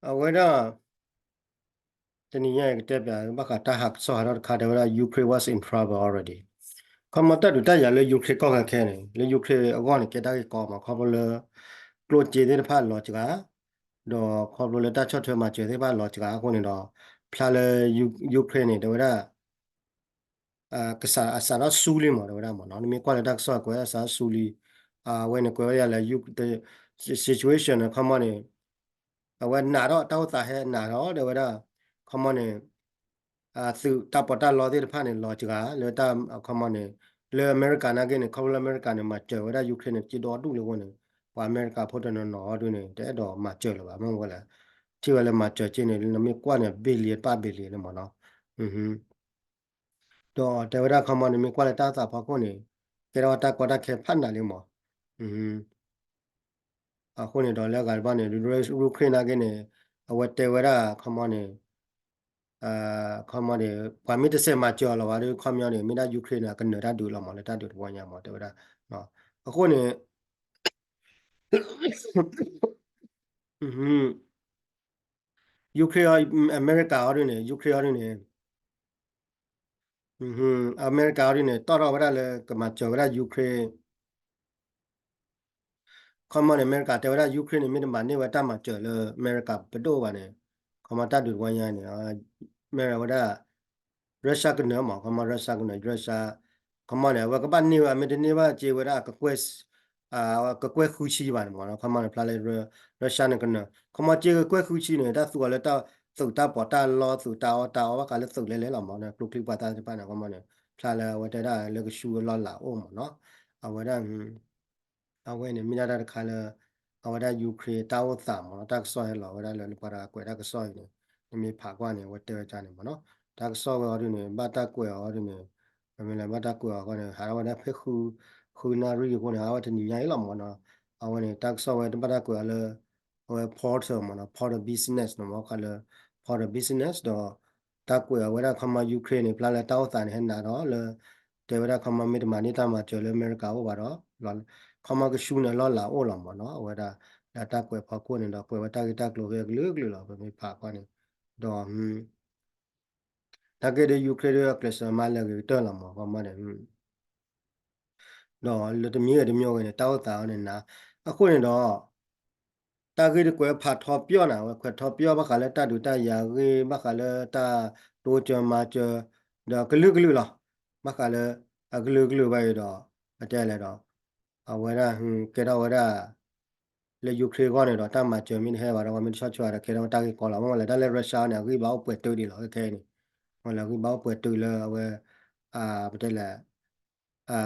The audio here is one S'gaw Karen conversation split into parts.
အဝဲဒၣ် တနံၤညါအံၤကတဲပျး ဘၣ်ဃးတၢ်ဟးကစီၣ်ဟးထီၣ်တခါ တဲဝဲဒၣ် Ukraine was in trouble already. ခီမီတၢ်ဒုးတၢ်ယၤလၢ Ukraine ကီၢ်ခဲခဲန့ၣ် လၢ Ukraine အဂီၢ်န့ၣ် ကဲတၢ်ဂ့ၢ်ကီမး ခီဖျိလၢ ကျိၣ်စ့သ့ၣ်တဖၣ်လီၤစှၤ ဒီးခီဖျိလၢတၢ်ဆီၣ်ထွဲမၤစၢၤသ့ၣ်တဖၣ်လီၤစှၤအဃိန့ၣ်ဒီး ဖျါလၢ Ukraine န့ၣ် တဲဝဲဒၣ် ကစးအစးထီၣ်ဆူလံမး တဲဝဲဒၣ်မးနီၤ နမ့ၢ်ကွၢ်လၢတၢ်ကစီၣ်ကွဲးအစးထီၣ်ဆူလံ အဝဲန့ၣ်ကွဲးဝဲဒၣ်လၢ situation န့ၣ် ခီမီန့ၣ် အဝဲနာ်ထီၣ်တၢ်အိၣ်သးဟဲနာ်ထီၣ် တဲဝဲဒၣ် ခီမီန့ၣ် သုးတၢ်ပီးတၢ်လီသ့ၣ်တဖၣ်န့ၣ် လီၤစှၤလၢတၢ်ခီမီန့ၣ် လၢအမဲရကၤနာ်က့န့ၣ် ခီဖျိလၢအမဲရကၤန့ၣ် မၤစၢၤဝဲဒၣ် Ukraine န့ၣ် စ့ဒိၣ်ဒူၣ်လံအဃိန့ၣ် ပှၤအမဲရကၤဖိတနီၤနီၤအီၤဒုန့ၣ် တအဲၣ်ဒိးမၤစၢၤလၢၤဘၣ် မ့ၢ်ဝဲလဲၣ် ထံၣ်ဝဲလၢမၤစၢၤက့န့ၣ် နမ့ၢ်ကွၢ်န့ၣ် billion တဘၣ် billion န့ၣ်မးနီၤ ဒီးတဲဝဲဒၣ်ခီမီန့ၣ် မ့ၢ်ကွၢ်လၢတၢ်သးဖီခိၣ်န့ၣ် ကဲထီၣ်တၢ်ကီတၢ်ခဲဖးနးလံမး အဃိန့ၣ်ဒီးလၢအဂၤတဘၣ်န့ၣ် Ukraine နာ်က့န့ၣ် အဝဲတဲဝဲဒၣ်ခီမီန့ၣ် ခီမီန့ၣ် ပှၤမ့ၢ်တဆဲးမၤစၢၤအီၤလီၤဘၣ်ဒီး ခီမီန့ၣ် မ့ၢ်ဒၣ် Ukraine န့ၣ် အကနၢၤတၢ်ဒုးလီၤမး လၢတၢ်ဒုးတဝီညါမး တဲဝဲဒၣ် အဃိန့ၣ် Ukraine အမဲရကၤအီၤဒုန့ၣ် Ukraine အီၤဒုန့ၣ် အမဲရကၤအီၤဒုန့ၣ် တီၣ်ထီၣ်ဝဲဒၣ်လၢကမၤစၢၤဝဲဒၣ် Ukraine ခီမီန့ၣ် အမဲရကၤတဲဝဲဒၣ် Ukraine န့ၣ် မ့ၢ်တမၤန့ၢ်ဝဲတၢ်မၤစၢၤလၢ အမဲရကၤပဒိၣ်ဘၣ်န့ၣ် ခီမီတၢ်ဒုးတဝီညါန့ၣ် မ့ၢ်ဝဲဒၣ် Russia ကနၢၤမး ခီမီ Russia ကနၢၤ Russia ခီမီန့ၣ် အဝဲကဘၣ်န့ၢ်ဝဲ အမ့ၢ်တန့ၢ်ဘၣ်က့ဝဲဒၣ် ကကွဲၢ်ဃုဆံဘၣ်န့ၣ်မး ခီမီန့ၣ် ဖျါလၢ Russia န့ၣ်ကနၢၤ ခီမီက့ကကွဲၢ်ဃုဆံန့ၣ် တၢ်သူအီၤလၢတၢ်သုးတၢ်ပီးတၢ်လီ သုးတၢ်အီၣ်တၢ်အီ ဘၣ်ဃးလၢသုးလဲၤလဲၤလီၤမး ကျိချံပှၤသၣ်သ့ၣ်တဖၣ်န့ၣ် ခီမီန့ၣ် ဖျါလၢအဝဲတဲဒၣ်လၢကဆူအလီၢ်လၤအိၣ်မးနီၤ အဝဲဒၣ် အဝဲန့ၣ် မ့ၢ်ဒၣ်တၢ်တခါလၢ အဝဲဒၣ် Ukraine တၢ်အိၣ်သးမးနီၤ တၢ်ကစီၣ်ဟဲလီၤဝဲဒၣ်လၢ လၢပှၤတဂၤကွဲးတၢ်ကစီၣ်အံၤန့ၣ် နမ့ၢ်ဖးကွၢ်န့ၣ် အဝဲတဲဝဲဒ်န့ၣ်မးနီၤ တၢ်ကစီၣ်ဝဲအီၤဒုန့ၣ် ဘၣ်တၢ်ကွဲးအီၤဒုန့ၣ် ပမ့ၢ်လဲၤဘၣ်တၢ်ကွဲးအီၤအဃိန့ၣ် ဟးထီၣ်ဝဲဒၣ်ဖဲဃု ဃုနၣ်ရံၣ်အဃိန့ၣ် ဟးထီၣ်ဝဲတနံၤညါအံၤလီၤမးနီၤ အဝဲန့ၣ် တၢ်ကစီၣ်ဝဲတဘၣ်တၢ်ကွဲးအီၤလၢ အဝဲ portal မးနီၤ portal business န့ၣ်မး ခါလၢ portal business ဒီး တၢ်ကွဲးအီၤဝဲဒၣ်ခီမီ Ukraine န့ၣ် ဖျါလၢတၢ်အိၣ်သးန့ၣ် ဟဲနးဒီးလၢ တဲဝဲဒၣ်ခီမီ မ့ၢ်တမၤန့ၢ်တၢ်မၤစၢၤလၢအမဲရကၤအိၣ်ဘၣ်ဒီး ခီမီကဆူန့ၣ် အလီၢ်လၤအိၣ်လီၤမးနီၤ အဝဲဒၣ် လၢတၢ်ကွဲးဖီခိၣ်န့ၣ်ဒီး ကွဲးဝဲတၢ်ဂ့ၢ်တၢ်ကျိၤဖဲကလုာ်ကလုာ်လီၤ ပမ့ၢ်ဖးကွၢ်န့ၣ် ဒီး နာ်က့ဒီး Ukraine ဒီးအကျဲးစၢးမၤလၢာ်ဂ့ၤကတၢၢ်လီၤမး ခီမီန့ၣ် ဒီးလၢတမံၤဂ့ၤတမံၤဂ့ၤန့ၣ် တၢ်အိၣ်သးအီၤန့ၣ်နၤ အဃိန့ၣ်ဒီး တၢ်ဂ့ၢ်တကွဲးဖးထီပၠီၣ်နၤ အဝဲခွဲးထီပၠီၣ်ဘၣ်ဃးလၢတၢ်ဒုးတၢ်ယၤဂ့ၢ် ဘၣ်ဃးလၢတၢ်တိစၢၤမၤစၢၤ ဒီးကလုာ်ကလုာ်လီၤ. ဘၣ်ဃးလၢ အကလုာ်ကလုာ်ဘၣ်အံၤဒီး အတဲလဲၣ်ဒီး အဝဲဒၣ် ကဲထီၣ်ဝဲဒၣ် လၢ Ukraine အဂီၢ်န့ၣ်ဒီး တၢ်မၤစၢၤမ့ၢ်တဟဲဘၣ်ဒီး ပှၤမ့ၢ်တဆီၣ်ဆီၣ်ဒီး ကဲထီၣ်ဝဲတၢ်ဂ့ၢ်ကီလီၤ. မ့ၢ်ဝဲလဲၣ် တၢ်လၢ Russia န့ၣ် အဂံၢ်ဘါအိၣ်ပှဲၤတုာ်ဒံးလီၤ ခဲခဲအံၤန့ၣ် မ့ၢ်လဲၣ် အဂံၢ်ဘါအိၣ်ပှဲၤတုာ်လၢအဝဲ ပတဲလဲၣ်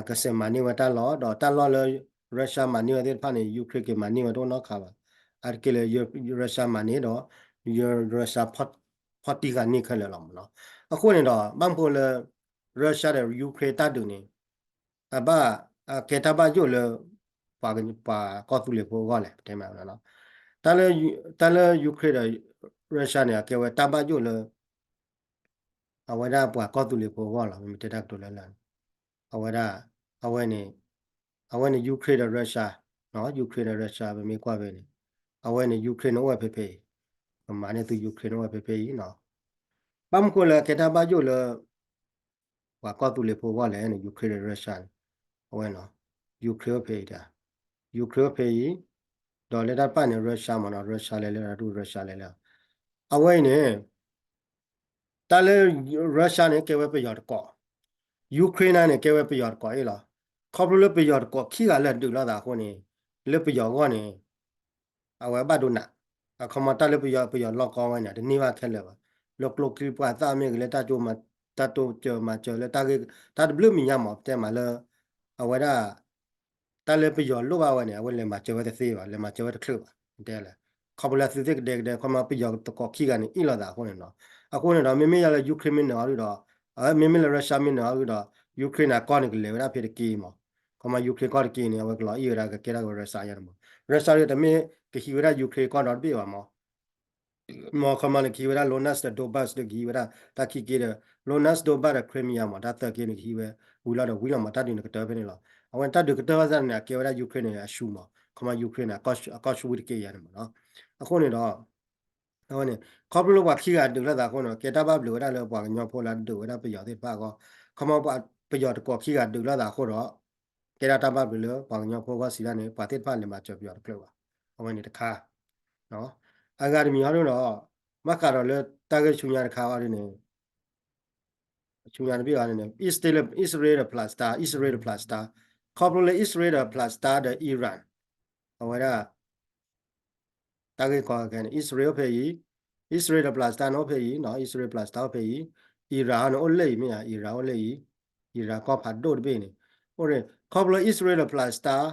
ကဆဲးမၤန့ၢ်ဝဲတၢ်လီၢ် ဒီးတၢ်လီၢ်လၢ Russia မၤန့ၢ်ဝဲသ့ၣ်တဖၣ်န့ၣ် Ukraine က့ၤမၤန့ၢ်ဝဲတအိၣ်နီတခါဘၣ်. အါတက့ၢ်လၢ Russia မၤန့ၢ်ဒီး Russia ဖီၣ်တံၢ်ဃာ်န့ၢ်ခဲလၢာ်လီၤမးနီၤ. အဃိန့ၣ်ဒီး ဘၣ်မနုၤဃိလၢ Russia ဒီး Ukraine တၢ်ဒုးန့ၣ် အဘၣ် အကဲတၢ်ဘၣ်ယိၣ်လၢ ပှၤ ပှၤကီၢ်သူလ့ၤဖိအဂီၢ်လဲၣ် ပတဲမးနီၤ. တၢ်လၢ တၢ်လၢ Ukraine ဒီး Russia န့ၣ် အကဲဝဲတၢ်ဘၣ်ယိၣ်လၢ အဝဲဒၣ်ပှၤကီၢ်သူလ့ၤဖိအဂီၢ်လီၤ. မ့မ့ၢ်တဲတၢ်ကတိၤလၢလၢ အဝဲဒၣ် အဝဲန့ၣ် အဝဲန့ၣ် Ukraine ဒီး Russia နီၤ Ukraine ဒီး Russia ပမ့ၢ်ကွၢ်ဖဲန့ၣ် အဝဲန့ၣ် Ukraine န့ၣ်အိၣ်ဝဲဖဲဖဲအံၤ ပမၤန့ၢ်သု Ukraine န့ၣ်အိၣ်ဝဲဖဲဖဲအံၤနီၤ. ဘၣ်မနုၤဃိလၢအကဲတၢ်ဘၣ်ယိၣ်လၢ ပှၤကီၢ်သူလ့ၤဖိအဂီၢ်လဲၣ်န့ၣ် Ukraine ဒီး Russia န့ၣ် အဝဲနီၤ Ukraine အိၣ်ဖဲအံၤတၢ် Ukraine အိၣ်ဖဲအံၤ ဒီးလၢတၢ်တဖၣ်န့ၣ် Russia မ့ၢ်နီၤ Russia လဲၤလၢ Russia လဲၤလၢ အဝဲအံၤန့ၣ် တၢ်လၢ Russia န့ၣ် ကဲဝဲပယီၤတကိး Ukraine န့ၣ် ကဲဝဲပယီၤတကိးအံၤလီၤ. ခီဖျိလၢပယီၤတကိးခံဂၤလၢဒုးလိာ်သးအဃိန့ၣ် လၢပယီၤအဂီၢ်န့ၣ် အဝဲဘၣ်ဒိနး အခီမီတၢ်လၢပယီၤ ပယီၤလီၢ်ကီဝဲန့ၣ် တန့ၢ်ဘၣ်ခဲလၢာ်ဘၣ်. လၢကျိချံပှၤသၣ်မ့ၢ်ဂ့ၤ လၢတၢ်ကၠိ တၢ်တိစၢၤမၤစၢၤလၢတၢ်ဂ့ၢ် တၢ်တဘျုးမံၤညါမး ပတဲမးလၢ အဝဲဒၣ် တၢ်လၢပယီၤလိၣ်ဘၣ်ဝဲန့ၣ် အဝဲလဲၤမၤစၢၤဝဲတသ့ဘၣ် လဲၤမၤစၢၤဝဲတချုးဘၣ် တဲလဲၣ်. ခီဖျိလၢသုသ့ၣ်ကဒဲကဒဲ ခီမီပယီၤတကိးခံဂၤန့ၣ် အ့ၣ်လိာ်သးအဃိန့ၣ်နီၤ. အဃိန့ၣ်ဒီး မ့မ့ၢ်ယၤလၢ Ukraine မ့ၢ်နၢၤအီၤဒုဒီး မ့မ့ၢ်လၢ Russia မ့ၢ်နၢၤအီၤဒုဒီး Ukraine န့ၣ် အကီၢ်န့ၣ်ကလဲၤဝဲဒၣ်ဖဲတက့ၢ်မး. ခီမီ Ukraine ကီၢ်တက့ၢ်န့ၣ် အဝဲကလီၤအံၣ်ဝဲဒၣ်ကကဲထီၣ်ဝဲ Russia ယါန့ၣ်မး. Russia ဒုတမ့ၢ်ကဟံးဝဲဒၣ် Ukraine ကီၢ်ဒီတဘ့ၣ်ဘၣ်မး မ့ၢ်ခီမီန့ၣ် ကဟံးဝဲဒၣ် Luhansk ဒီး Donbas ဒီးကဟံးဝဲဒၣ် တၢ်ခံက့ဒီး Luhansk Donbas ဒီး Crimea မး တၢ်သၢက့န့ၣ် ကဟံးဝဲ ဝံၤလီၤဒီးဝံၤလီၤမး တၢ်ဒုးန့ၣ်ကတၢၢ်ဖဲန့ၣ်လီၤ. အဝဲန့ၣ်တၢ်ဒုးကတၢၢ်ဘၣ်ဆၣ်န့ၣ် အကဲဝဲဒၣ် Ukraine န့ၣ် အဆူၣ်မး ခီမီ Ukraine န့ၣ် အကီၢ်ဆူၣ်ဝံၤတက့ၢ်ယါန့ၣ်မးနီၤ. အဃိန့ၣ်ဒီး အဝဲန့ၣ် ခီဖျိလၢပှၤခံဂၤဒုးလိာ်သးအဃိန့ၣ် ကဲတၢ်ဘၣ်ဘျုးဝဲဒၣ်လၢပှၤကညီဖိလၢအဒုးဝဲဒၣ်ပယီၤသ့ၣ်တဖၣ်အဂီၢ်, ခီမီ ပယီၤတကိးခံဂၤဒုးလိာ်သးအဃိဒီး ကဲဒၣ်တၢ်ဘၣ်ဘျုးလၢပှၤကညီဖိအဂီၢ်စံးဒၣ်န့ၣ် ပှၤသ့ၣ်တဖၣ်လဲၤမၤစၢၤပယီၤတချုးဘၣ်. အဝဲန့ၣ်တခါ အဂၤတမံၤဟီဒ်ဒီး ဘၣ်ဃးဒီးလၢတၢ်ဂ့ၢ်ဆူညါတခါအီၤဒ်န့ၣ် ဆူညါတဘ့ၣ်အီၤဒ်န့ၣ် အံၣ်စရ့လးဒီး Palestine အံၣ်စရ့လးဒီး Palestine ခီဖျိလၢအံၣ်စရ့လးဒီး Palestine ဒီး Iran အဝဲဒၣ် တၢ်ဂ့ၢ်ကီခဲန့ၣ် အံၣ်စရ့လးအိၣ်ဖဲအံၤ, အံၣ်စရ့လးဒီး Palestine န့ၣ်အိၣ်ဖဲအံၤနီၤ, အံၣ်စရ့လး Palestine အိၣ်ဖဲအံၤ, Iran န့ၣ်အိၣ်လၢအံၤမ့ၢ်ဧါ, Iran အိၣ်လၢအံၤ, Iran ကီၢ်ဖးဒိၣ်တဘ့ၣ်န့ၣ်, အိၣ်န့ၣ် ခီဖျိအံၣ်စရ့လးဒီး Palestine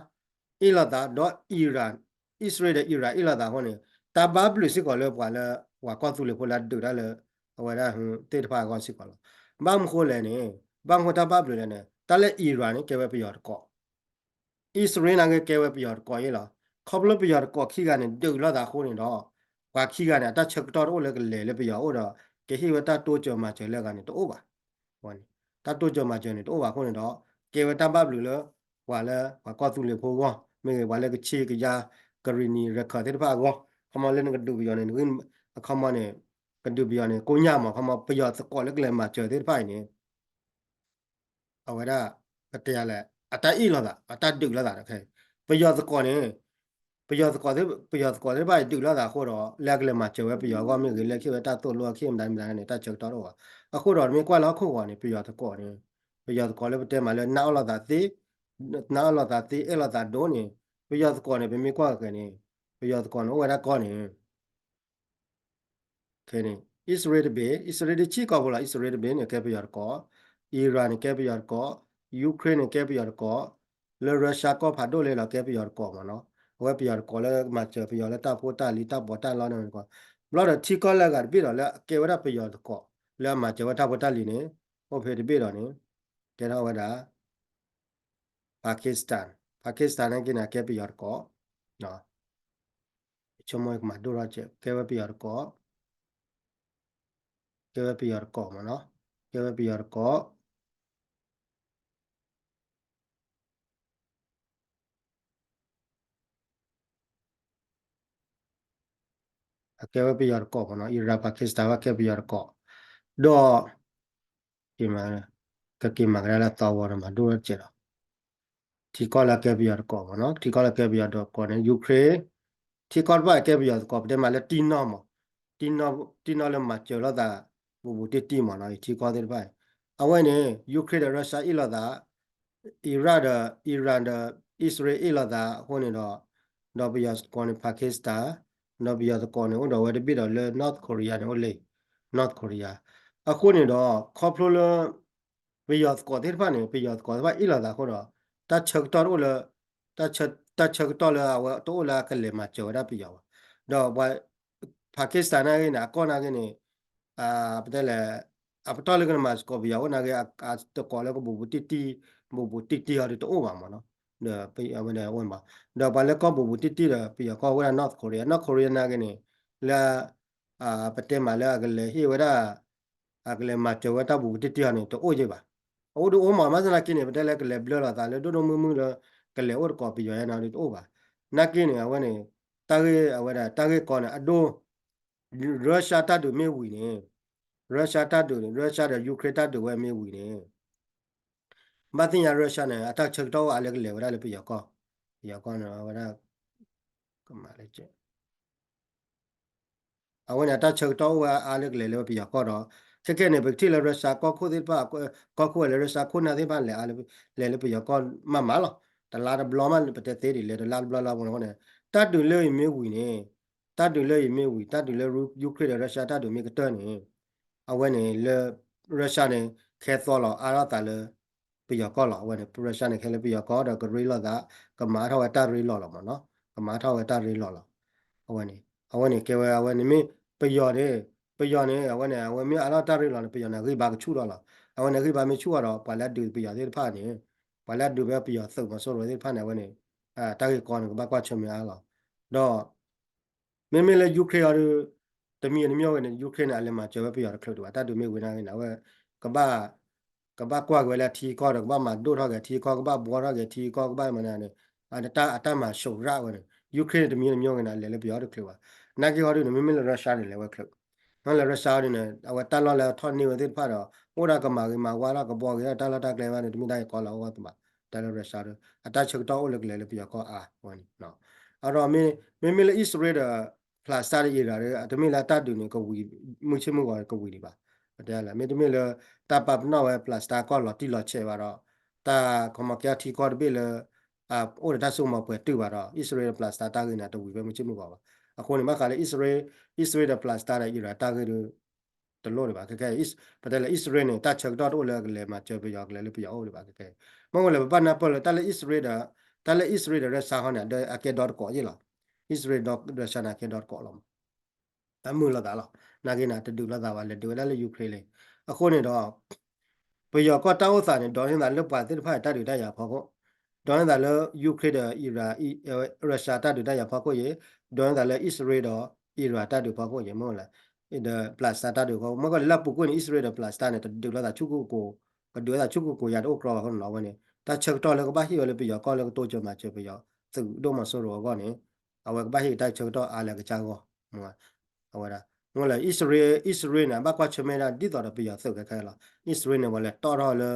အ့ၣ်လိာ်သးဒီး Iran, အံၣ်စရ့လးဒီး Iran အ့ၣ်လိာ်သးအဃိန့ၣ် တၢ်ဘၣ်ဘျုးစ့ၢ်ကီးလၢပှၤလၢ ပှၤကီၢ်သူလ့ၤဖိလၢအဒုးတၢ်လၢ အဝဲဒၣ်သ့ၣ်တဖၣ်အဂီၢ်စ့ၢ်ကီးလီၤ. ဘၣ်မနုၤဃိလဲၣ်န့ၣ် ဘၣ်မနုၤတၢ်ဘၣ်ဘျုးလဲၣ်န့ၣ် တၢ်လၢ Iran န့ၣ် ကဲဝဲပယီၤတကိး အံၣ်စရ့လးန့ၣ်ကဲဝဲပယီၤတကိးအံၤလီၤ. ခီဖျိပယီၤတကိးခံဂၤန့ၣ် ဒုးလိာ်သးအဃိန့ၣ်ဒီး ပှၤခံဂၤန့ၣ် အတၢ်ဆၢကတီၢ်တအိၣ်လၢကလဲၤလၢပယီၤအိၣ်ဒီး ကဟ့ၣ်ဝဲတၢ်တိစၢၤမၤစၢၤလၢအဂၤန့ၣ် တအိၣ်ဘၣ်. တၢ်တိစၢၤမၤစၢၤန့ၣ် တအိၣ်ဘၣ်အဃိန့ၣ်ဒီး ကဲဝဲတၢ်ဘၣ်ဘျုးလၢ ပှၤလၢ ပှၤကီၢ်သူလ့ၤဖိအဂီၢ် မ့ၢ်ဂ့ၤ ပှၤလၢကချ့ကယါ ကရံၣ်နံၣ် ရခၢၣ်သ့ၣ်တဖၣ်အဂီၢ် ခီမီလၢနကဒုးပယီၤန့ၣ် အခီမီန့ၣ် ကဒုးပယီၤန့ၣ် ကိညၢ်မး ခီမီပယီၤသကိးလၢကလဲၤမၤစၢၤသ့ၣ်တဖၣ်အံၤန့ၣ် အဝဲဒၣ် ပတဲယၤလဲၣ် အတၢ်အ့ၣ်လိာ်သး အတၢ်ဒုးလိာ်သးတခါအံၤ ပယီၤသကိးန့ၣ် ပယီၤသကိး ပယီၤသကိးသ့ၣ်တဖၣ်အံၤဒုးလိာ်သးအဃိဒီး လၢအကလဲၤမၤစၢၤဝဲပယီၤအဂီၢ်မ့ၢ်ဂ့ၤ လၢဟ့ၣ်ဝဲတၢ်သိၣ်လိအခံမတၤမတၤန့ၣ် တၢ်ဆၢကတီၢ်တအိၣ်ဘၣ်. အဃိဒီးမ့ၢ်ကွၢ်လၢဟီၣ်ခိၣ်ဂီၤန့ၣ် ပယီၤသကိးန့ၣ် ပယီၤသကိးလၢပတဲမးလၢနအီၣ်လိာ်သးသ့ နအီၣ်လိာ်သးသ့ အဲၣ်လိာ်သးဒိၣ်န့ၣ် ပယီၤသကိးန့ၣ် ပမ့ၢ်ကွၢ်က့ၤန့ၣ် ပယီၤသကိးန့ၣ် အိၣ်ဝဲဒၣ်ကီၢ်န့ၣ် ခဲန့ၣ် အံၣ်စရ့လးတဘ့ၣ် အံၣ်စရ့လးတဆံကီၢ်ဖိလီၤ. အံၣ်စရ့လးတဘ့ၣ်န့ၣ် ကဲပယီၤတကိး, Iran န့ၣ် ကဲပယီၤတကိး, Ukraine န့ၣ် ကဲပယီၤတကိး, လၢ Russia ကီၢ်ဖးဒိၣ်လဲၣ်လီၤ ကဲပယီၤတကိးမးနီၤ. အဝဲပယီၤတကိးလၢမၤစၢၤပယီၤလၢတၢ်ဖိတၢ်လံၤတၢ်ပီးတၢ်လီန့ၣ်တကိး, ဘျီဒီးထံကီၢ်လၢအဂၤတဘ့ၣ်ဒီးလၢအကဲဝဲဒၣ်ပယီၤတကိး လၢအမၤစၢၤဝဲတၢ်ဖိတၢ်လံၤန့ၣ် အိၣ်ဖဲတဘ့ၣ်ဒီးန့ၣ် ကဲထီၣ်ဝဲဒၣ် Pakistan, Pakistan န့ၣ်က့န့ၣ် အကဲပယီၤတကိး, ဆိကမိၣ်ကမၤဒိၣ်ထီၣ်ကဲ ကဲဝဲပယီၤတကိး, ကဲဝဲပယီၤတကိးမးနီၤ, ကဲဝဲပယီၤတကိး အကဲဝဲပယီၤတကိးမးနီၤ, Iran Pakistan ဝဲကဲပယီၤတကိး, ဒီး ကက့ၤမၤကဒါလၢသီဝီဒီးမၤဒိၣ်ထီၣ်ကဲဒီး ထံကီၢ်လၢကဲပယီၤတကိးမးနီၤ, ထံကီၢ်လၢကဲပယီၤတကိးန့ၣ် Ukraine, ထံကီၢ်တဖၣ်ကဲပယီၤတကိး ပတဲမးလၢတံၢ်နီၢ်မး, တံၢ်နီၢ်လၢမၤစၢၤလိာ်သး ဘူးဘူးတံၢ်တံၢ်မးနီၤ, ထံကီၢ်သ့ၣ်တဖၣ်, အဝဲန့ၣ် Ukraine ဒီး Russia အ့ၣ်လိာ်သး Iraq ဒီး Iran ဒီး အံၣ်စရ့လးအ့ၣ်လိာ်သးအဃိန့ၣ်ဒီး, ဒီးပယီၤသကိးန့ၣ် Pakistan, ဒီးပယီၤသကိးန့ၣ် အိၣ်ဒီးဝဲတဘ့ၣ်ဒီးလၢ North Korea န့ၣ်အိၣ်လၢ North Korea, အဃိန့ၣ်ဒီး ခီဖျိလၢ ပယီၤသကိးသ့ၣ်တဖၣ်န့ၣ် ပယီၤသကိးသ့ၣ်တဖၣ်အ့ၣ်လိာ်သးအဃိဒီး တၢ်ဆၢကတီၢ်တအိၣ်လၢ တၢ်ဆၢကတီၢ်လၢအဝဲတအိၣ်လၢအကလဲၤမၤစၢၤဝဲဒၣ်ပယီၤဘၣ်, ဒီးပှၤ Pakistan နာ်က့န့ၣ် အကီၢ်နာ်က့န့ၣ် ပတဲလဲၣ် အပတီၢ်လၢကနမၤသကိးပယီၤအိၣ်နာ်က့ အတကိးလၢကဘူးဘူးတံၢ်တံၢ် ဘူးဘူးတံၢ်တံၢ်အီၤဒ်တအိၣ်ဘၣ်မးနီၤ, ဒီးအဝဲန့ၣ်အိၣ်ဘၣ်, ဒီးပှၤလၢကီၢ်ဘူးဘူးတံၢ်တံၢ်ဒီး ပယီၤကီၢ်ဝဲဒၣ် North Korea, North Korea နာ်က့န့ၣ် လၢ ပတဲမးလၢအကလဲၤဟ့ၣ်ဝဲဒၣ် အကလဲၤမၤစၢၤဝဲတၢ်ဘူးဘူးတံၢ်တံၢ်အီၤန့ၣ် တအိၣ်ယဲၢ်ဘၣ်, အအိၣ်ဒ်အိၣ်မး မၤသနာ်က့န့ၣ် ပတဲလၢကလဲၤဘျၢလိာ်သးလၢဒိၣ်ဒိၣ်မုၢ်မုၢ်လၢ ကလဲၤအိၣ်တကိးပယီၤယဲၢ်နီၤဒ်တအိၣ်ဘၣ်, နာ်က့န့ၣ် အဝဲန့ၣ် တၢ်ဂ့ၢ်အဝဲဒၣ် တၢ်ဂ့ၢ်ကီန့ၣ် အဒိ Russia တၢ်ဒုးမ့ၢ်ဝံၤန့ၣ် Russia တၢ်ဒုးန့ၣ် Russia ဒီး Ukraine တၢ်ဒုးဝဲမ့ၢ်ဝံၤန့ၣ် ဘၣ်သ့ၣ်ညါ Russia န့ၣ် အတၢ်ဆၢကတီၢ်အိၣ်အါလၢကလဲၤဝဲဒၣ်လၢပယီၤကီၢ်, ပယီၤကီၢ်န့ၣ် အဝဲဒၣ် ကမၤလၢ အဝဲန့ၣ် အတၢ်ဆၢကတီၢ်အိၣ်ဝဲအါလၢကလဲၤလၢပယီၤကီၢ်ဒီး ခဲကဲန့ၣ် ပကထံၣ်လၢ Russia ကီၢ်ခိၣ်သ့ၣ်တဖၣ် ကီၢ်ခိၣ်ဝဲလၢ Russia ခိၣ်နၢ်သ့ၣ်တဖၣ်လဲၤအါလၢ လဲၤလၢပယီၤကီၢ်မးမးလီၤ. တလါတဘျီမး ပတဲသ့ဒ်လဲၣ် တလါတဘျီလါပူၤန့ၣ် တၢ်ဒုးလၢအံၤမ့ၢ်ဝံၤန့ၣ် တၢ်ဒုးလၢအံၤမ့ၢ်ဝံၤ တၢ်ဒုးလၢ Ukraine ဒီး Russia တၢ်ဒုးမ့ၢ်ကတၢၢ်န့ၣ် အဝဲန့ၣ်လၢ Russia န့ၣ် ခဲသီလီၤအါထီၣ်သးလၢ ပယီၤကီၢ်လီၤ. အဝဲန့ၣ် Russia န့ၣ် ခဲလၢပယီၤကီၢ်ဒီးကရ့လိာ်သး ကမၤထီၣ်ဝဲတၢ်ရ့လီၤလီၤမးနီၤ. ကမၤထီၣ်ဝဲတၢ်ရ့လီၤလီၤ. အဝဲန့ၣ် အဝဲန့ၣ်ကဲဝဲ အဝဲန့ၣ်မ့ၢ်ပယီၤန့ၣ် ပယီၤန့ၣ် အဝဲန့ၣ် အဝဲမ့ၢ်အါထီၣ်တၢ်ရ့လီၤန့ၣ် ပယီၤန့ၣ် ဂံၢ်ဘါကဆူၣ်ထီၣ်လီၤ. အဝဲန့ၣ် ဂံၢ်ဘါမ့ၢ်ဆူၣ်ထီၣ်ဒီး ပှၤလၢအဒုးပယီၤသ့ၣ်တဖၣ်န့ၣ် ပှၤလၢအဒုးဖဲပယီၤသုးမီၤစိရိၤသ့ၣ်တဖၣ်န့ၣ် အဝဲန့ၣ် တၢ်ဂ့ၢ်ကီန့ၣ် ကဘၣ်ကွၢ်ဆၢၣ်မဲာ်အါလီၤ. ဒီး မ့မ့ၢ်လၢ Ukraine အီၤဒီး တမံၤတမံၤဝဲန့ၣ် Ukraine န့ၣ် အလဲၤမၤစၢၤဝဲပယီၤတချုးဒံးဘၣ် တၢ်ဒုးမ့ၢ်ဝံၤနာ်က့န့ၣ် အဝဲ ကဘၣ် ကဘၣ်ကွၢ်က့ၤဝဲလၢအထံကီၢ်ဒီး ကဘၣ်မၤဒိၣ်ထီၣ်က့ၤအထံကီၢ် ကဘၣ်ဘှီထီၣ်က့ၤအထံကီၢ် ကဘၣ်မၤန့ၣ် အတၢ် အတၢ်မၤၡိးရၣ်ဝဲန့ၣ် Ukraine န့ၣ် တမံၤတမံၤဂ့ၤန့ၣ် အလဲၤလၢပယီၤတချုးဘၣ်. နာ်က့ဟီဒုန့ၣ် မ့မ့ၢ်လၢ Russia န့ၣ် လဲၤဝဲချုး, မ့ၢ်လၢ Russia ဟီဒုန့ၣ် အဝဲတၢ်လီၢ်လၢအထီၣ်န့ၢ်ဝဲသ့ၣ်တဖၣ်ဒီး အိၣ်ဒၣ်ကမၤဂ့ၤမၤဝါထီၣ် ကဘှီဂ့ၤထီၣ်တၢ်လီၢ်တၢ်ကျဲဘၣ်န့ၣ် တမ့ၢ်တၢ်အံၤကီလီၤအဂီၢ်သဘၣ်. တၢ်လၢ Russia ဒု အတၢ်ဆၢကတီၢ်အိၣ်လၢကလဲၤလၢပယီၤကီၢ်အါဝဲန့ၣ် အဒီးမ့မ့ၢ်လၢ အံၣ်စရ့လးဒီး Palestine ဒီး Iran ဒီး တမ့ၢ်လၢအတၢ်ဒုးန့ၣ် ကဝံၤ မုၢ်ဆ့ၣ်မုၢ်ဂီၤကဝံၤဒံးဘၣ်. ပတဲလၢ မ့တမ့ၢ်လၢ တၢ်ပာ်ပနီၣ်ဝဲ Palestine ကီၢ်လီၤတံၢ်လီၤဆဲးဘၣ်ဒီး တၢ်ကမၤကဲထီၣ်ထံကီၢ်တဘ့ၣ်လၢ အိၣ်ဒီးတၢ်စိကမီၤပှဲၤတုာ်ဘၣ်ဒီး အံၣ်စရ့လးဒီး Palestine တၢ်ဂ့ၢ်န့ၣ် တဝံၤဖဲမုၢ်ဆ့ၣ်မုၢ်ဂီၤဘၣ်. အဃိန့ၣ် ဘၣ်ဃးလၢ အံၣ်စရ့လးဒီး Palestine ဒီး Iran တၢ်ဂ့ၢ်ဒီး တလိၣ်ဒံးဘၣ်. ခဲခဲ ပတဲလၢ အံၣ်စရ့လးန့ၣ် တၢ်ဆၢကတီၢ်တအိၣ်လၢကလဲၤမၤစၢၤပယီၤ ကလဲၤလၢပယီၤအိၣ်ဒံးဘၣ်. ခဲခဲ မ့ၢ်ဝဲလၢပဘၣ်နၢ်ပၢၢ်လၢ တၢ်လၢအံၣ်စရ့လးဒီး တၢ်လၢအံၣ်စရ့လးဒီး Russia ဟီန့ၣ် အကဲဒီတကိးယ့ၢ်လီၤ. အံၣ်စရ့လးဒီး Russia န့ၣ် အကဲဒီတကိးလီၤမး အမုာ်လိာ်သးလီၤ. နာ်က့န့ၣ် တဒုးလိာ်သးဘၣ် လဲၤဒုးဝဲဒၣ်လၢ Ukraine လံ. အဃိန့ၣ်ဒီး ပယီၤကီၢ်တၢ်အိၣ်သးန့ၣ် ဒိးန့ၢ်သးလၢပှၤသ့ၣ်တဖၣ်တၢ်ဒုးတၢ်ယၤဖီခိၣ်, ဒိးန့ၢ်သးလၢ Ukraine ဒီး Iran, Russia တၢ်ဒုးတၢ်ယၤဖီခိၣ်အံၤ, ဒိးန့ၢ်သးလၢ အံၣ်စရ့လးဒီး Iran တၢ်ဒုးဖီခိၣ်အံၤ မ့ၢ်လၢ ဒီး Palestine တၢ်ဒုးဖီခိၣ် မ့ၢ်ကီလၢပူၤကွံာ်န့ၣ် အံၣ်စရ့လးဒီး Palestine န့ၣ် တဒုးလိာ်သးဆူၣ်ကိၢ်ကိၢ်, ကဒုးလိာ်သးဆူၣ်ကိၢ်ကိၢ် ယၤတအိၣ်ကြီဘၣ်အဃိန့ၣ်လီၤ. အဝဲန့ၣ် တၢ်ဆၢကတီၢ်လၢကဘၣ်ဟ့ၣ်ဝဲလၢပယီၤကီၢ်လၢကတိစၢၤမၤစၢၤပယီၤသုးဒိၣ်မီၤစိရိၤအဂီၢ်န့ၣ် အဝဲကဘၣ်ဟ့ၣ်က့ၤတၢ်ဆၢကတီၢ်အါလၢအကစၢ်အဂီၢ် အဝဲဒၣ် မ့ၢ်လၢ အံၣ်စရ့လး, အံၣ်စရ့လးန့ၣ် အဘၣ်ကွၢ်ဆၢၣ်မဲာ်ဒၣ်ဒ်သိးဒီးပယီၤသုးခဲခဲလီၤ. အံၣ်စရ့လးန့ၣ် ပှၤလဲၤတီၣ်ထီၣ်လၢ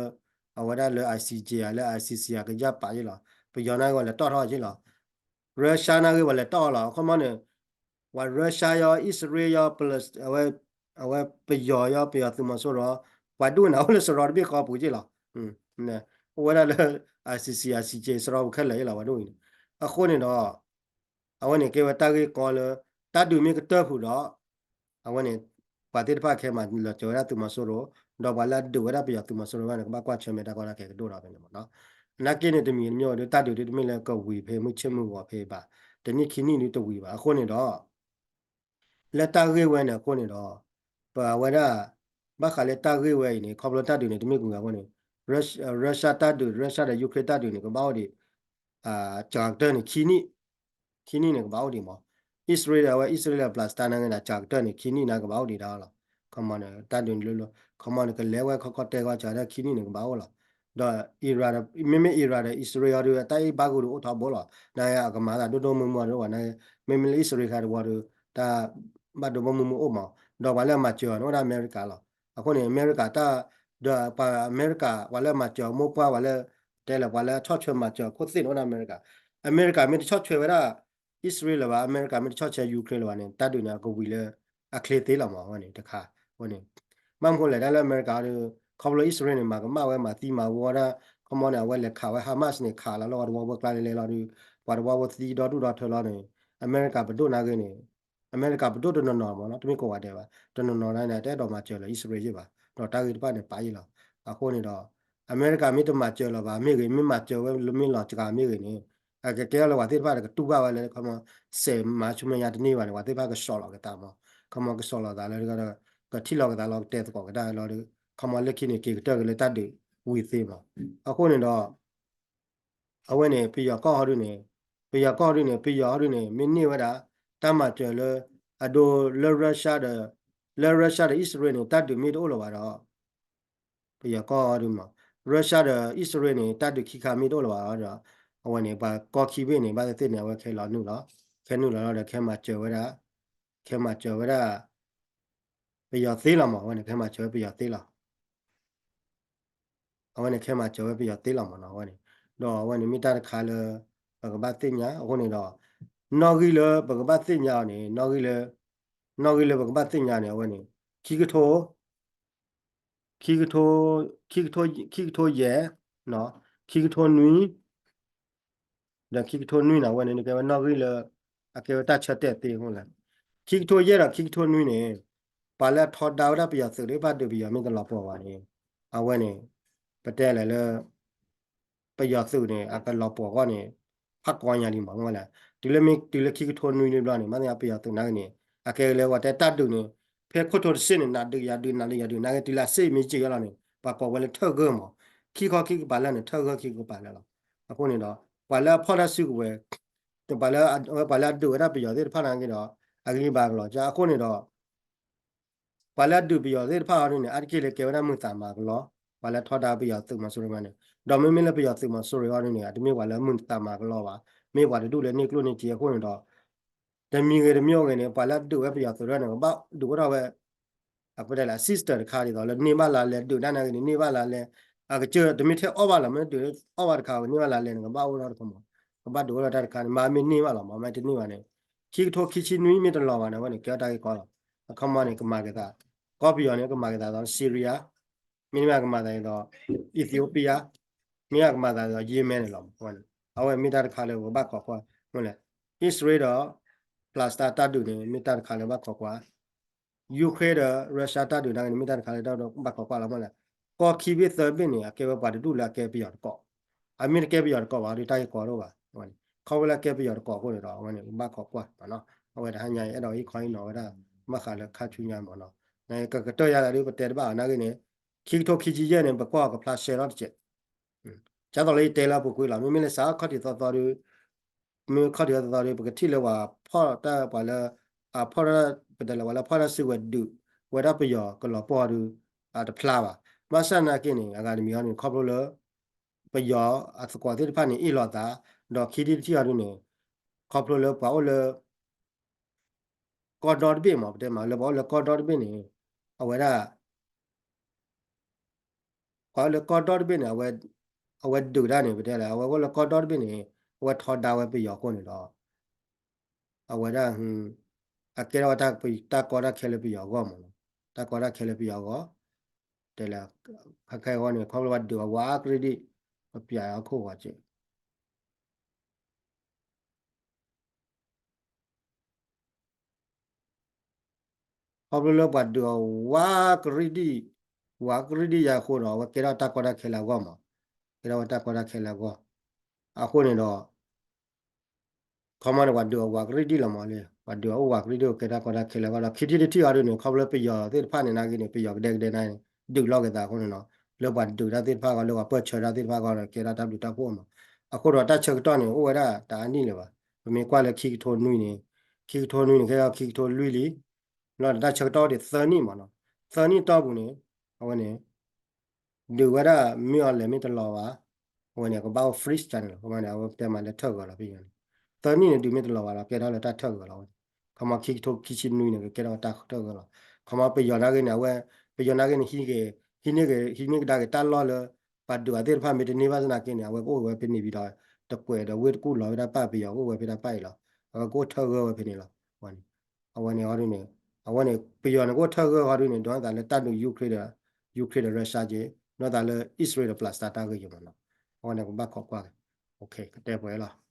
အဝဲဒၣ်လၢ I C J လၢ I C C အကယၢ်ပာ်ယ့ၢ်လီၤ. ပယီၤန့ၣ် ပှၤလဲၤတီၣ်ထီၣ်ယ့ၢ်လီၤ. Russia န့ၣ်ဂ့ၤ ပှၤလဲၤတီၣ်လီၤ. အခီပညီန့ၣ် ပှၤ Russia ယီၤ အံၣ်စရ့လးယီၤ အဝဲ အဝဲပယီၤယီၤ ပယီၤသုးမီၤစိရိၤ ပှၤဒိၣ်န့ၣ် အိၣ်လၢစရီတဘ့ၣ်ဃီပူၤယ့ၢ်လီၤ. အိၣ်ဝဲဒၣ်လၢ I C C, I C J စရီပူၤခဲလၢာ်ယ့ၢ်လီၤ ပှၤဒိၣ်အံၤန့ၣ်. အဃိန့ၣ်ဒီး အဝဲန့ၣ်ကဲဝဲတၢ်ဂ့ၢ်ကီလၢ တၢ်ဒုးမ့ၢ်ကတၢၢ်ဖုးဒီး အဝဲန့ၣ် ပှၤသ့ၣ်တဖၣ်ခဲမၤလီၤစၢၤဝဲဒၣ်သုးမီၤစိရိၤ, ဒီးပှၤလၢအဒုးဝဲဒၣ်ပယီၤသုးမီၤစိရိၤဘၣ်န့ၣ် ကဘၣ်ကွၢ်ဆၢၣ်မဲာ်တၢ်ကီတၢ်ခဲကဒိၣ်ဒီးဖဲန့ၣ်မးနီၤ. နာ်က့န့ၣ် တမံၤတမံၤဒီး တၢ်ဒုးဒ်တမ့ၢ်လၢကဝံၤဖဲမုၢ်ဆ့ၣ်မုၢ်ဂီၤဖဲဘၣ်, တနံၣ်ခံနံၣ်ဒ်တဝံၤဘၣ်. အဃိန့ၣ်ဒီး လၢတၢ်ဂ့ၢ်ဝဲန့ၣ်အဃိန့ၣ်ဒီး ပဝဲဒၣ် ဘၣ်ဃးလၢတၢ်ဂ့ၢ်ဝဲအံၤန့ၣ် ခီဖျိတၢ်ဒုးန့ၣ် တမ့ၢ်ကွံာ်ဂၤအဃိန့ၣ် Rus-, Russia တၢ်ဒုး Russia ဒီး Ukraine တၢ်ဒုးန့ၣ် ကဘၣ်အိၣ်ဒံး စှၤကတၢၢ်န့ၣ် ခံနံၣ်, ခံနံၣ်န့ၣ် ကဘၣ်အိၣ်ဒံးမး. အံၣ်စရ့လး အဝဲအံၣ်စရ့လး Palestine န့ၣ် စှၤကတၢၢ်န့ၣ် ခံနံၣ်န့ၣ် ကဘၣ်အိၣ်ဒံးတၢ်လီၤ. ခီမီန့ၣ် တၢ်ဒုးန့ၣ်လၢ ခီမီန့ၣ် ကလဲၤဝဲခီခီတဲာ်ဂီၤစှၤကတၢၢ်ခံနံၣ်န့ၣ် ကဘၣ်အိၣ်လီၤ. ဒီး Iran ဒီး မ့မ့ၢ် Iran ဒီး အံၣ်စရ့လးဒီး တၢ်အ့ၣ်ဘၣ်ဂုာ်ဒီးအိၣ်ထီဘိလီၤ. နာ်က့အကမၤသးဒိၣ်ဒိၣ်မုၢ်မုၢ်ဒီး ပှၤနာ်က့ မ့မ့ၢ်လၢအံၣ်စရ့လးခါတဝီဒီး တၢ်ဘၣ်ဒိဘၣ်မုၢ်မုၢ်အိၣ်မး. ဒီးပှၤလၢအမၤစၢၤအီၤန့ၣ် အိၣ်ဒၣ်အမဲရကၤလီၤ. အဃိန့ၣ် အမဲရကၤတၢ် ဒီးပှၤအမဲရကၤ ပှၤလၢအမၤစၢၤအမိၢ်ပှၢ် ပှၤလၢ တဲလၢ ပှၤလၢအဆီၣ်ထွဲမၤစၢၤအခိၣ်သ့ၣ်န့ၣ် အိၣ်ဒၣ်အမဲရကၤ. အမဲရကၤမ့ၢ်တဆီၣ်ထွဲဝဲဒၣ် အံၣ်စရ့လးဘၣ်, အမဲရကၤမ့ၢ်တဆီၣ်ထွဲ Ukraine လၢၤဘၣ်န့ၣ် တၢ်ဒုးန့ၣ် အကဝံၤလၢအချ့သ့လီၤမး အဝဲန့ၣ်တခါ အဝဲန့ၣ် ဘၣ်မနုၤလဲၣ် တၢ်လၢအမဲရကၤဒီး ခီဖျိအံၣ်စရ့လးန့ၣ် မၤကမၣ်ဝဲ မၤသံမၤဝီဒၣ် ခီမီန့ၣ် အဝဲလဲၤခးဝဲ Hamas န့ၣ် ခးလီၤလၢပှၤတဝီဖိကျါလဲၤလဲၤလီၤဒီး ပှၤတဝီဖိသံဒီဒူၣ်ဒီထၢလီၤန့ၣ် အမဲရကၤပဒိၣ်နာ်က့န့ၣ် အမဲရကၤပဒိၣ်တနီၤနီၤမးနီၤ တမ့ၢ်ကိးဂၤဒဲးဘၣ် တနီၤနီၤန့ၣ် တအဲၣ်ဒိးမၤစၢၤလၢအံၣ်စရ့လးယ့ၢ်ဘၣ် ဒီးတၢ်ဂ့ၢ်တဖၣ်န့ၣ် ပာ်ယ့ၢ်လီၤ. အဃိန့ၣ်ဒီး အမဲရကၤမ့ၢ်တမၤစၢၤလၢၤဘၣ်မ့ၢ်ဂ့ၤ မ့ၢ်မၤစၢၤဝဲလၢမ့ၢ်လီၤစှၤမ့ၢ်ဂ့ၤန့ၣ် အကကဲထီၣ်လၢပှၤသ့ၣ်တဖၣ်တကတူၢ်ဘၣ်ဝဲလၢ ခီမီ စဲးမၤဆူမဲာ်ညါတန့ၢ်ဘၣ်န့ၣ် ပှၤသ့ၣ်တဖၣ်ကစီၣ်လီၤက့ၤသးမး ခီမီကစီၣ်လီၤသးလၢ ကထံၣ်လီၤက့ၤသးလီၤ ကတဲသကိးက့ၤတၢ်လီၤဒီး ခီမီလၢခံန့ၣ် က့ၤကတၢၢ်က့ၤလၢတၢ်ဒုးဝံၤသ့မး အဃိန့ၣ်ဒီး အဝဲန့ၣ် ပယီၤကီၢ်ဟီဒုန့ၣ် ပယီၤကီၢ်ဟီဒုန့ၣ် ပယီၤဟီဒုန့ၣ် မ့ၢ်န့ၢ်ဝဲဒၣ် တၢ်မၤစၢၤလၢ အဒိလၢ Russia ဒီး လၢ Russia ဒီးအံၣ်စရ့လးန့ၣ် တၢ်ဒုးမ့ၢ်တအိၣ်လၢၤဘၣ်ဒီး ပယီၤကီၢ်ဟီဒုမး Russia ဒီးအံၣ်စရ့လးန့ၣ် တၢ်ဒုးခံခါမ့ၢ်တအိၣ်လၢၤဘၣ်ဒီး အဝဲန့ၣ် ပှၤကီၢ်ခံဘ့ၣ်န့ၣ် ဘၣ်သ့ၣ်သ့ၣ်န့ၣ် အဝဲခဲလီၤနုာ်လီၤ ခဲနုာ်လီၤလီၤဒီး ခဲမၤစၢၤဝဲဒၣ် ခဲမၤစၢၤဝဲဒၣ် ပယီၤသ့လီၤမး အဝဲန့ၣ် ခဲမၤစၢၤဝဲပယီၤသ့လီၤ အဝဲန့ၣ် ခဲမၤစၢၤဝဲပယီၤသ့လီၤမးနီၤ အဝဲန့ၣ် ဒီးအဝဲန့ၣ်မ့ၢ်တၢ်တခါလၢ ပကဘၣ်သ့ၣ်ညါ အဃိန့ၣ်ဒီး နီၣ်ဂံၢ်လၢပကဘၣ်သ့ၣ်ညါအီၤန့ၣ် နီၣ်ဂံၢ်လၢ နီၣ်ဂံၢ်လၢပကဘၣ်သ့ၣ်ညါန့ၣ် အဝဲန့ၣ် ခံကထိ ခံကထိ ခံကထိ ခံကထိယဲၢ် ခံကထိနွံ ဒီးခံကထိနွံန့ၣ် အဝဲန့ၣ် ကဲဝဲနီၣ်ဂံၢ်လၢ အကဲဝဲတၢ်ဆၢတဲာ်သ့အဃိလဲၣ် ခံကထိယဲၢ်ဒီးခံကထိနွံန့ၣ် ပှၤလၢအထီဒါဝဲဒၣ်ပယီၤသုးဒီး ဖးဒုးပယီၤမ့ၢ်ကလီၤပှီၢ်ဝဲန့ၣ် အဝဲန့ၣ် ပတဲလဲၣ်လၢ ပယီၤသုးန့ၣ် အကလီၤပှီၢ်အဂီၢ်န့ၣ် ဖးကီညါလံမး မ့ၢ်လဲၣ် တုၤလၢမ့ၢ်တုၤလၢခံကထိနွံန့ၣ်ဘျီန့ၣ် မ့ၢ်သ့ၣ်ညါပယီၤသုးနာ်က့န့ၣ် အကဲလၢပှၤတဲတၢ်ဒုးန့ၣ် ဖဲခိၣ်ထိတစ့ၣ်န့ၣ် နးဒုးယၤဒုး နးဒုးယၤဒုး နာ်က့တုၤလၢအစ့ၣ်မ့ၢ်စ့ၣ်ယဲလီၤန့ၣ် ပှၤကိးဝဲလၢထၢၣ်ဂၢၢ်မး ခံခီခံကပၤလၢာ်န့ၣ် ထၢၣ်ဂၢၢ်ခံကပၤလၢာ်လီၤ အဃိန့ၣ်ဒီး ပှၤလၢအဖီၣ်တၢ်စုကဝဲၤ ပှၤလၢ ပှၤလၢအဒုးဝဲဒၣ်ပယီၤသ့ၣ်တဖၣ်နာ်က့ဒီး အဂံၢ်ဘါကလီၤကၢ အဃိန့ၣ်ဒီး ပှၤလၢအဒုးပယီၤသ့ၣ်တဖၣ်အီၤဒ်န့ၣ် အါတက့ၢ်လၢကဲဝဲဒၣ်မုာ်သးမၤကလီ ပှၤလၢထီဒါပယီၤသုးမီၤစိရိၤမးန့ၣ် ဒီးမ့မ့ၢ်လၢပယီၤသုးမီၤစိရိၤအီၤဒ်န့ၣ် အတမ့ၢ်ပှၤလၢမုာ်သးမၤကလီဘၣ် မ့ၢ်ပှၤတဒူၣ်လၢန့ၢ်ကျိၣ်န့ၢ်စ့အဃိန့ၣ်ဒီး တမံၤဂ့ၤတမံၤဂ့ၤန့ၣ် ပှၤလၢဒုးဝဲပယီၤသုးရဲၣ်န့ၣ် ကဘၣ်ဒုးအိၣ်ထီၣ်ဝဲ အပတဲလၢ assistant တခါဒ်သိးလၢန့ၢ်ဘၣ်လါလဲ ဒုးတၢ်နာ်က့န့ၣ် န့ၢ်ဘၣ်လါလဲ အကစၢၢ်တမ့ၢ်ထဲအီၣ်ဘၣ်လီၤ မ့ၢ်ဒုးအီၣ်ဘၣ်တခါ ကန့ၢ်ဘၣ်လါလဲန့ၣ် ကဘၣ်အိၣ်ထီၣ်တခါမး ကဘၣ်ဒုးအိၣ်ထီၣ်တၢ်တခါန့ၣ် မ့မ့ၢ်န့ၢ်ဘၣ်လီၤမး မ့ၢ်တန့ၢ်ဘၣ်န့ၣ် ခံကထိခံဆံနွံမ့ၢ်တလီၤဘၣ်န့ၣ် အဝဲန့ၣ် ကဲထီၣ်တၢ်ဂ့ၢ်ကီလီၤ အခီမီန့ၣ် ကမၤက့ၤသး ကီၢ်ပယီၤန့ၣ် ကမၤက့ၤသးဒီး Syria မ့တမ့ၢ်ကမၤသးဒ်သိး Ethiopia မ့ၢ်ကမၤသးဒ်သိး Yemen န့ၣ်လီၤ အဝဲမ့ၢ်တၢ်တခါလၢပကဘၣ်ခိးကွၢ် မ့ၢ်လဲၣ် အံၣ်စရ့လးဒီး Palestine တၢ်ဒုးန့ၣ် မ့ၢ်တၢ်တခါလၢဘၣ်ခိးကွၢ် Ukraine ဒီး Russia တၢ်ဒုးနာ်က့န့ၣ် မ့ၢ်တၢ်တခါလၢဘၣ်ခိးကွၢ်လီၤ မ့ၢ်လဲၣ် ကီၢ်ခံဘ့ၣ်သၢဘ့ၣ်န့ၣ် အကဲဝဲပှၤတဒူၣ်လၢအကဲပယီၤတကိး အမ့ၢ်တကဲပယီၤတကိးဘၣ်ဒီးတၢ်ဂ့ၢ်ကီတအိၣ်ဘၣ် ခီဖျိလၢအကဲပယီၤတကိးအဃိန့ၣ်ဒီး အဝဲန့ၣ် ဘၣ်ခိးကွၢ် အဝဲတဟါညါအံၤ အဲၣ်ဒိးဟ့ၣ်ခီဟ့ၣ်နီၤဝဲဒၣ် ဘၣ်ဃးလၢခါဆူညါမ့ၢ်နီၤ ကကတၢၢ်ယါသးဒ်ပတဲတဘၣ်အီၤနာ်က့န့ၣ် ခံကထိခံဆံယဲၢ်န့ၣ် ပကွၢ်အီၤကဖျါရှဲထီၣ်တစဲး ဒ်သိးလၢယတဲလၢအပူၤကွံာ်လီၤ မ့မ့ၢ်လၢစးခီၣ်ထံးသီသီဒီး မ့ၢ်ခီၣ်ထံးသီသီဒီး ပကထံၣ်လၢပှၤဖီၣ်တၢ်ပှၤလၢ အဖီၣ်တၢ် ပတဲလၢပှၤလၢဖီၣ်တၢ်စုကဝဲၤဒုးဝဲဒၣ်ပယီၤကလီၤပှီၢ်ဒီး တဖျါဘၣ် ဘၣ်ဆၣ်နာ်က့န့ၣ် အဂၤတမံၤအီၤန့ၣ် ခီဖျိလၢ ပယီၤအသကိးသ့ၣ်တဖၣ်န့ၣ် အ့ၣ်လိာ်သး ဒီးခံထံၣ်တထံၣ်အီၤဒ်န့ၣ် ခီဖျိလၢပှၤအိၣ်လၢ ကီၢ်ဒီတဘ့ၣ်မး ပတဲမး လၢပှၤအိၣ်လၢကီၢ်ဒီတဘ့ၣ်န့ၣ် အဝဲဒၣ် ပှၤအိၣ်လၢကီၢ်ဒီတဘ့ၣ်န့ၣ် အဝဲဒုးတၢ်န့ၣ် ပတဲလဲၣ် အဝဲအိၣ်လၢကီၢ်ဒီတဘ့ၣ်န့ၣ် အဝဲထီဒါဝဲပယီၤအဃိန့ၣ်ဒီး အဝဲဒၣ် အကဲထီၣ်ဝဲတၢ်ကီတၢ်ခဲလၢပယီၤအဂီၢ်မးနီၤ တၢ်ကီတၢ်ခဲလၢပယီၤအဂီၢ် တဲလဲၣ် ခဲခဲအဂီၢ်န့ၣ် ခီဖျိပှၤဒုးအဝဲအါကရံၣ်ဒံၣ် ပပျးအခိၣ်ဂီၤက့ ခီဖျိလၢပှၤဒုးအဝဲကရံၣ်ဒံၣ် ဝဲကရံၣ်ဒံၣ်ယါအဃိဒီး အဝဲကဲထီၣ်တၢ်ကီတၢ်ခဲလၢအဂီၢ်မး ကဲထီၣ်ဝဲတၢ်ကီတၢ်ခဲလၢအဂီၢ် အဃိန့ၣ်ဒီး ခီမီန့ၣ် ပှၤဒုးအဝဲကရံၣ်ဒံၣ်လီၤမးလံ ပှၤဒုးအအိၣ်ဝဲကရံၣ်ဒံၣ်ကဲတၢ်ကီတၢ်ခဲလၢအဂီၢ်ဒီး ခံထံၣ်တထံၣ်အီၤဒ်န့ၣ် ခီဖျိပယီၤသ့ၣ်တဖၣ်န့ၣ်နာ်က့န့ၣ် ပယီၤကဒဲကဒဲနာ်က့န့ၣ် ဒုးလိာ်က့ၤသးအဃိန့ၣ်နီၤ လၢပှၤဒုးတၢ်သ့ၣ်တဖၣ်အဂီၢ် လၢပှၤပၢၢ်ဆၢတၢ်သ့ၣ်တဖၣ်အဂီၢ်ဒီး ကဲထီၣ်တၢ်ဘျုးတၢ်ဖှိၣ်မး အဃိဒီးတၢ်ဆၢကတီၢ်န့ၣ် အိၣ်ဝဲဒၣ်တအါနံၣ်လၢၤဘၣ် ပမ့ၢ်ကွၢ်လၢခံကထိနွံန့ၣ် ခံကထိနွံန့ၣ် ကဲထီၣ်ခံကထိလွံၢ်လံ လီၤဒီးတၢ်ဆၢကတီၢ်အိၣ်ဒံးသၢနံၣ်မးနီၤ သၢနံၣ်တီၢ်ပူၤန့ၣ် အဝဲန့ၣ် ဒုးဝဲဒၣ်မ့ၢ်အီၤလဲၤမ့ၢ်တလီၤဘၣ် အဝဲန့ၣ် ကဘၣ်အိၣ် freeze န့ၣ်လီၤ ကမၤန့ၣ် အဝဲတဲမးလၢထၢၣ်ဂၢၤလီၤ ပယီၤန့ၣ် သၢနံၣ်န့ၣ် ဒုးမ့ၢ်တလီၤဘၣ်လီၤ ကဲထီၣ်လၢတၢ်ထၢၣ်ဂၢၤလီၤဝဲန့ၣ် ခီမီခံကထိခံဆံနွံန့ၣ် ကကဲထီၣ်တၢ်ထၢၣ်ဂၢၤလီၤ ခီမီပယီၤနာ်က့န့ၣ် အဝဲ ပယီၤနာ်က့န့ၣ် ဟံးက့ၤ ဟံးန့ၢ်က့ၤ ဟံးန့ၢ်ကဒါက့ၤတၢ်လီၢ်လၢ ပှၤဒုးအသ့ၣ်တဖၣ်မ့ၢ်တန့ၢ်ဘၣ်သနာ်က့န့ၣ် အဝဲကအိၣ်ဝဲဖဲန့ၣ်ဒီး တကွဲးဒီးဝ့ၢ်တကူၣ်လီၤဝဲဒၣ်ပၢ်ပယီၤ ကအိၣ်ဝဲဖဲဒၣ်ပၢ်အံၤလီၤ အဝဲကအိၣ်ထၢၣ်ဂၢၤဝဲဖဲန့ၣ်လီၤ အဝဲန့ၣ် အဝဲန့ၣ်အီၤဒ်န့ၣ် အဝဲန့ၣ် ပယီၤန့ၣ် ကအိၣ်ထၢၣ်ဂၢၤအီၤဒ်န့ၣ် ဒီးသးလၢတၢ်ဒုး Ukraine ဒီး Ukraine ဒီး Russia က့ ဒီးသးလၢ အံၣ်စရ့လးဒီး Palestine တၢ်ဂ့ၢ်ယိာ်မးနီၤ အဝဲန့ၣ် ကဘၣ်ခိးကွၢ်က့ၤ ကတဲပှဲၤလီၤ